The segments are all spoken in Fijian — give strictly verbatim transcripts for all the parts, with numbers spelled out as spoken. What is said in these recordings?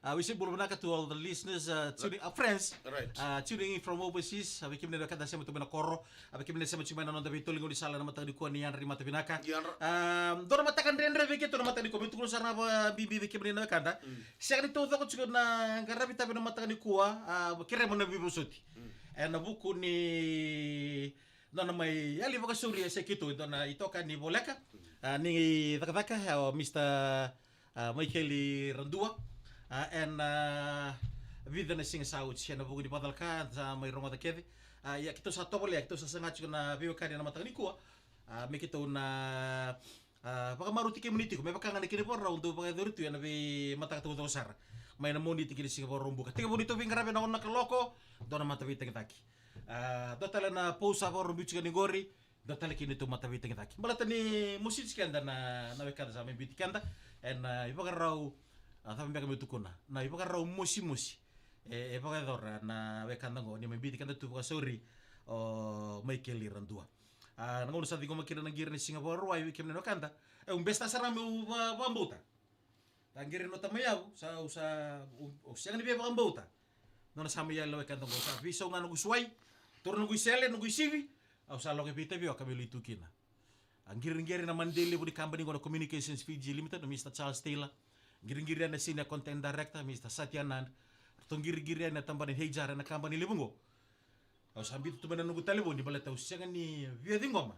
Uh, we say bula vinaka to all the listeners, uh, tuning, uh, friends, right, uh, tuning in from overseas. Uh, vei kemuni na wekada sema tu mai na koro, uh, vei kemuni na sema tu mai na noda veitoli gaunisala na mataka nikua, ni yadra ni mata vinaka. Ni yadra. Um, dua na mataka dredre vei keitou na mataka nikua, meu tukuna sara ga vakabibi vei kemuni na wekada. Mm. Sega ni taucoko tiko na qaravi tavi na mataka nikua, uh, kerea mo na veivosoti. Mm. Ena vuku ni nona mai yali vakasauri e se keitou e dua na itokani voleka, a, ni cakacaka, a, o Mister, a, Maikeli Radua, a, ena, a, vica na siga sa oti, ena vuku ni vakacalaka sa mai rogoca kece. A, ia keitou sa tovolea, keitou sa saga tiko na veiwekani ena mataka nikua. A, me keitou na, a, vakamaroroi kemuni tiko, me vaka ga na kena ivakarau dou vakayacori tu ena veimataka taucoko sara. Mai na Moniti ki na siga Vakaraubuka. Tekivu ni tou veiqaravi ena ono na kaloko, dua na mata veitagicaki. A, dua tale na pose sa vakarau biuti keda ni qori, dua tale kina neitou mata veitagicaki. Baleta ni mositi keda na, na wekada sa mai biuti keda, ena, a, ivakarau, a, cava beka meu tukuna, na ivakarau mosimosi. E, e vakayacora na wekada qo, ni mai biuti keda tu vakasauri, o Maikeli Radua. A, na gauna sa ciqoma kina na qiri ni siga Vakarauwai vei kemuni na wekada. E, au bese sara meu va-, vakabauta. Sa qiri nota mai au, sa, au sa, au, au sega ni via vakabauta. Nona sa mai yali na wekada qo, sa veisau ga noqu suai, taura noqu isele, noqu isivi, au sa lako i veitavi oka meu lai tu kina. A qiriqiri na madede levu ni kabani qo na Communications Fiji Limited, o Mister Charles Taylor. Qiriqiri na senior content director, Mister Satya Anand. Ratou qiriqiri na tabana ni H R ena kabani levu qo. Au sa biuta tu mai na noqu talevoni, baleta au sega ni via ciqoma.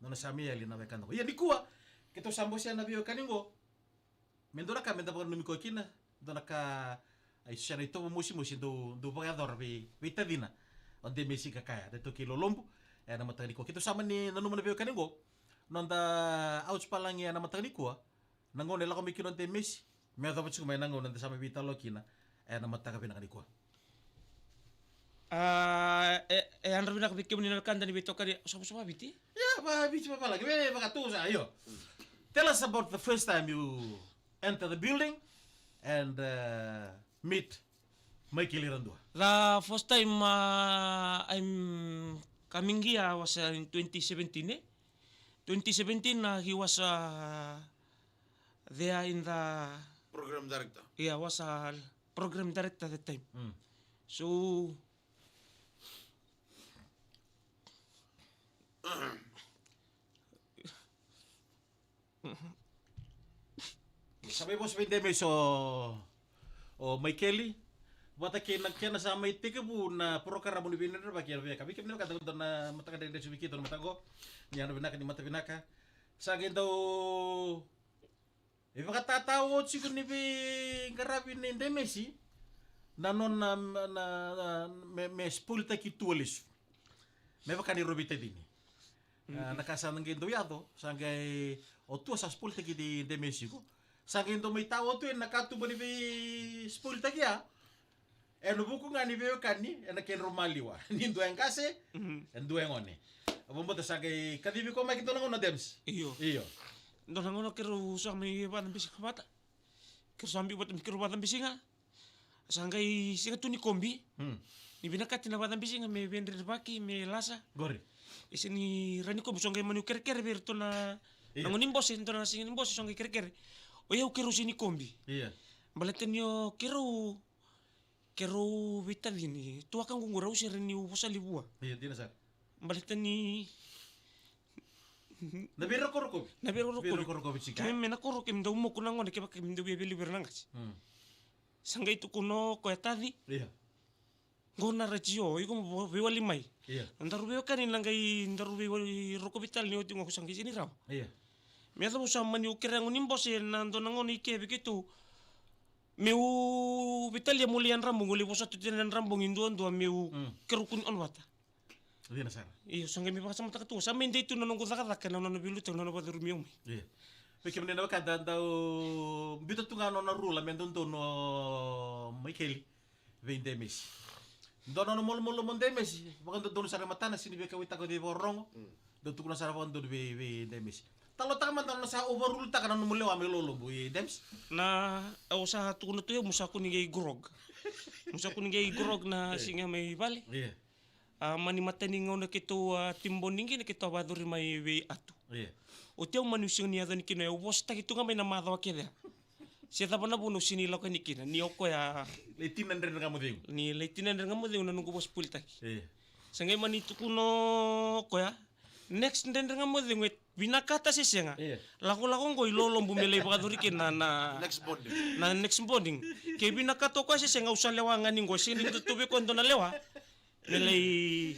Nona sa mai yali na wekada qo. Ia nikua, keitou sa bosea na veiwekani qo. Me dua na ka me da vakananumi koya kina, dua na ka, a, isa na itovo mosimosi dou, dou vakayacora vei, vei tacina. O Demesi ka kaya, na iTaukei lolobu, ena mataka nikua. Keitou sa mani nanuma na veiwekani qo, noda ouch palagi ena mataka nikua, na gauna e lako mai kina o Demesi, me yacova tiko mai na gauna da sa mai veitalanoa kina, ena mataka vinaka nikua. A, e, e yadra vinaka vei kemuni na wekada ni veitokani, sa vosa vakaviti? Ia, vakaviti vavalagi, me vakatou sa, io. Tell us about the first time you enter the building and, uh, meet Maikeli Radua. The first time, uh, I'm coming here was, uh, in twenty seventeen, eh? Twenty seventeen, uh, he was, uh, there in the program director. Yeah, was a program director at the time. Mm. So, sa mai vosa vei Demesi o, o Maikeli vata kei na kena sa mai tekivu na porokaramu ni veidredrevaki ena veika. Vei kemuni na wekada, dua na mataka dredre sa vei keitou na mataka qo, ni yadra vinaka, ni mata vinaka. Sa qai dau e vakatatao tiko ni veiqaravi nei Demesi na nona, na, na, me, me spoiltaki tu lesu. Me vaka ni rau veitacini. A, na ka sa na qai dau yaco, sa qai o tua sa spoiltaki nei Demesi qo. Sa qai dau mai tao tu ena katuba ni veispoiltaki ya. Ena vuku ga ni veiwekani ena kedrau maliwa. Ni dua e qase, mhm, e dua e gone. Au vakabauta sa qai kacivi koya mai ki dua na gauna, Dems. Io. Io. Dua na gauna keirau sa mai vakacabisiga vata. Keirau sa biu vata me keirau vakacabisiga. Sa qai sega tu ni kobi. Hmm. Ni vinakati na vakacabisiga me veidredrevaki, me lasa. Qori. E sega ni rawa ni kobi, sa qai mani kerekere vei iratou na, io, na gone ni bose, dua na siga ni bose, sa qai kerekere. O yau keirau sega ni kobi. Io. Baleta ni o keirau Keirau veitacini, tuakaqu qo rau sega ni vosa levu vua. Io, dina sara. Baleta ni na veirokorokovi. Na veirokorokovi. Veirokorokovi tiko. Keimami na koro, keimami dau moku na gone, kevaka keimami dau via veilevu vei ira na qase. Hmm. Sa qai tukuna o koya, Taci. Io. Qo na retio, iko mo veiwali mai. Io. Na daru veiwekani na qai daru veiwali rokovi tale ni oti qo, sa qai sega ni rawa. Io. Me yacova sa mani kerea gone ni bose ena dua na gauna i ke vei keitou. Meu veitalia meu lai yadra bogi, au lai vosa tu kina na yadra bogi duadua meu, mm, keirau kua ni on vata. Dina sara. Io, sa qai mai vakasamataka tu, sa mai dei tu na noqu cakacaka, na nona veiliutaki, na nona vakacurumi au mai. Io. Vei kemuni na wekada, dau biuta tu ga na nona rula me dodonu o Maikeli vei Demesi. Dua na nona malumalumu o Demesi, vakadodonu sara e matana, sega ni veikauwaitaka o cei vakarorogo. Mm. Dau tukuna sara vakadodonu vei, vei Demesi. Talanoataka mada na nona sa overrule-taka na nomu lewa mai Lolobu, e Dems. Na, au sa tukuna tu, au sa kua ni qai grog. Au sa kua ni qai grog na, e, siga mai vale. Io. A, mani mata ni gauna keitou a tiboni qi na keitou a vakayacori mai vei Atu. Io. Oti au mani sega ni yaco ni kina, au vosataki tu ga mai na macawa kece. Se cava na vuna au sega ni lako yani kina, ni o koya. Lai tini na Dredre Ga Mo Cegu. Ni lai tini na Dredre Ga Mo Cegu na noqu vosa politaki. E. Sa qai mani tukuna o koya. Next Dredre Ga Mo Cegu e vinakata se sega. E. Lakolako qo i lolobu me lai vakayacori kina na, na next bonding. Na next bonding. Ke vinakata o koya se sega, au sa lewa ga ni qo, sega ni dua tu vei koya dua na lewa. Me lai,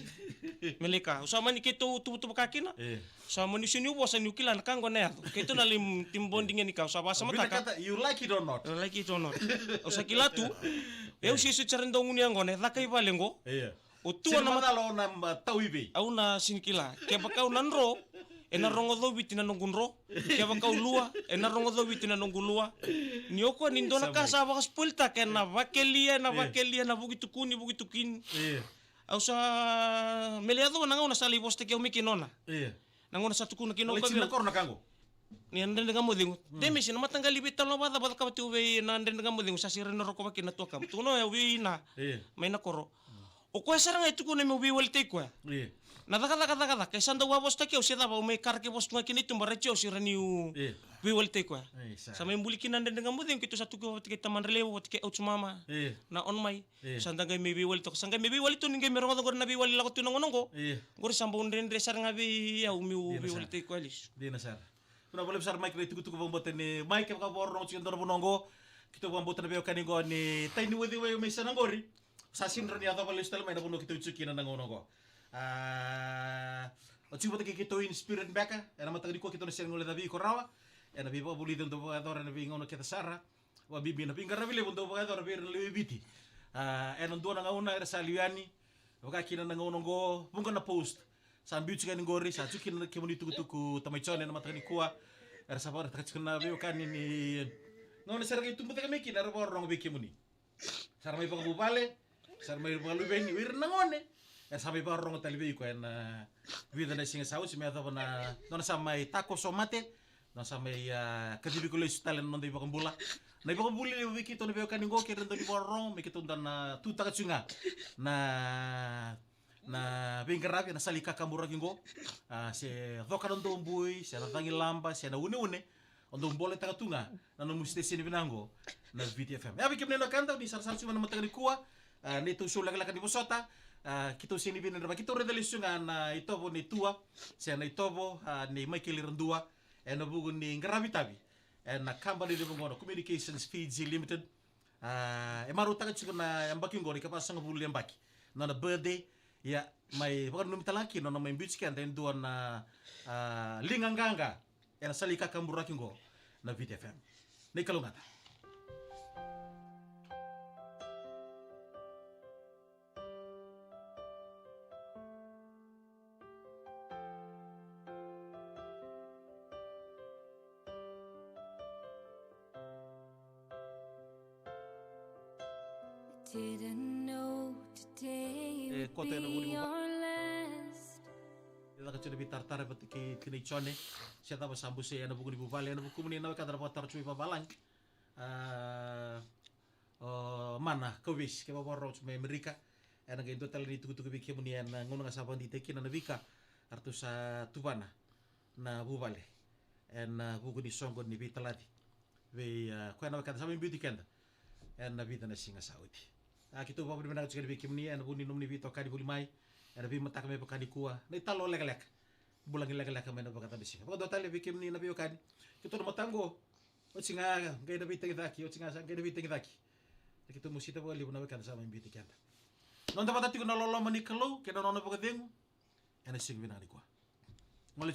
me lai ka. Au sa mani keitou tuvatuva ka kina. E. Sa mani sega niu vosa niu kila na ka qo na yaco. Keitou na lai team bonding yani ka. Au sa vakasamataka. Vinakata, you like it or not. You like it or not. Au sa kila tu. E. Au sega soti sara ni dau gunu yaqona, e caka i vale qo. E. O tua na mat- Sega ni macala o na, ma, tau i vei. Au na sega ni kila. Kevaka au na dro, ena rogo coviti na noqu dro. Kevaka au lua, ena rogo coviti na noqu lua. Ni o koya ni dua na ka sa vakaspoiltaka, ena vakelia, ena vakelia, ena vuki tukuni, vuki tukuni. Io. Au sa, me lai yacova na gauna sa lai vosataki au mai kina o Na. Io. Na gauna sa tukuna kina o Kaveu. Lai tini na koro na ka qo. Ni a Dredre Ga Mo Cegu. Mm. Demesi, na mataqali veitalanoa vakacava, vakacava tu vei na Dredre Ga Mo Cegu, sa sega ni rokova kina na tuakama. Tukuna o yau vei Na. Io. Mai na koro. O koya sara ga e tukuna meu veiwalitaki koya. Io. Na cakacaka, cakacaka, e sa dau a vosataki au se cava, au mai karaki vosa tu ga kina i tuba, raici au sega niu veiwalitaki koya. Io, sa. Sa mai buli kina na Dredre Ga Mo Cegu, keitou sa tu kina vata kei tamadra levu, vata kei Ouch Mama. Io. Na On Mai. Io. Sa da qai mai veiwali toka. Sa qai mai veiwali tu ni qai mai rogoca qori na veiwali lako tu na gauna qo. Io. Qori sa bau dredre sara ga vei au meu veiwalitaki koya lesu. Dina sara. Vinaka vakalevu sara Mike na itukutuku vakabauta ni Mike, kevaka vakarorogo tiko e dua na vanua qo. Keitou vakabauta na veiwekani qo ni tai ni uciwai mai Sena qori. Sa sega ni rawa ni yacova lesu tale mai na vanua keitou tiko kina na gauna qo. A, o tiko vata kei keitou in spirit beka, ena mataka nikua keitou na sega ni guilecavi iko rawa. Ena veivakavulici dau vakayacora ena veigauna kece sara. Vakabibi na veiqaravi levu dau vakayacora vei ira na lewe i Viti. A, ena dua na gauna era sa liu yani, vaka kina na gauna oqo, vuqa na post. Sa biu tiko yani qori, sa tiko kina na kemuni tukutuku tamai Jone ena mataka nikua. Era sa vakaraitaka tiko na veiwekani ni gauna sara qai tubu cake mai kina, era vakarorogo vei kemuni. Sa ra mai vakavuvale, sa ra mai vakaluveni, o ira na gone. Era sa mai vakarorogo tale vei iko ena vica na siga sa oti me yacova na nona sa mai takoso mate, nona sa mai, a, kacivi iko lesu tale na noda iVakabula. Na iVakabula levu vei keitou na veiwekani qo, kei ira dau ni vakarorogo, me keitou dau na tutaka tiko ga na, na veiqaravi ena sala ni kakaburaki qo. A, se coka na dobui, se na cagilaba, se na uneune. O dau boletaka tu ga na nomu siteseni vinaka qo, na Viti F M. E a vei kemuni na wekada ni sarasara tiko mai na mataka nikua, a, neitou sou lekaleka ni vosota, a, keitou sega ni vinaka, keitou raica lesu ga na itovo ni tua, se na itovo, a, nei Michael Iradua, ena vuku ni qaravi tavi ena kabani levu qo na Communications Fiji Limited. A, e marautaka tiko na yabaki qo na ikavasagavulu ni yabaki, nona birthday. Ia, mai vakananumi tale ga kina nona mai biuti keda e dua na, a, liga qaqa ena sala ni kakaburaki qo, na Viti F M. Ni kalougata. Didn't know today would be your last. E koto ena vuku ni vuvale. E caka tiko na veitaratara vata kei tinai Jone. Se cava sa bose ena vuku ni vuvale, ena vuku ni na wekada na vakataro tiko i vavalagi. A, o Mana Kauvesi, ke vakarorogo tiko mai Amerika. Ena qai dua tale ni tukutuku vei kemuni ena gauna ga sa vakadeitaki kina na veika eratou sa tuvana na vuvale ena vuku ni soqo ni veitalaci vei, a, koya na wekada sa mai biuti keda ena vica na siga sa oti. A, keitou vakavinavinaka tiko yani vei kemuni ena vuku ni nomuni veitokani voli mai ena veimataka me vaka nikua, na italanoa lekaleka. Bula ni lekaleka mai na vakacabe siga. Vakadua tale vei kemuni na veiwekani, keitou na mataka qo, oti ga qai na veitagicaki, oti ga sa qai na veitagicaki. Na keitou mosita vakalevu na wekada sa mai biuti keda. Noda vata tiko na loloma ni Kalou kei na nona vakacegu ena siga vinaka nikua. Gole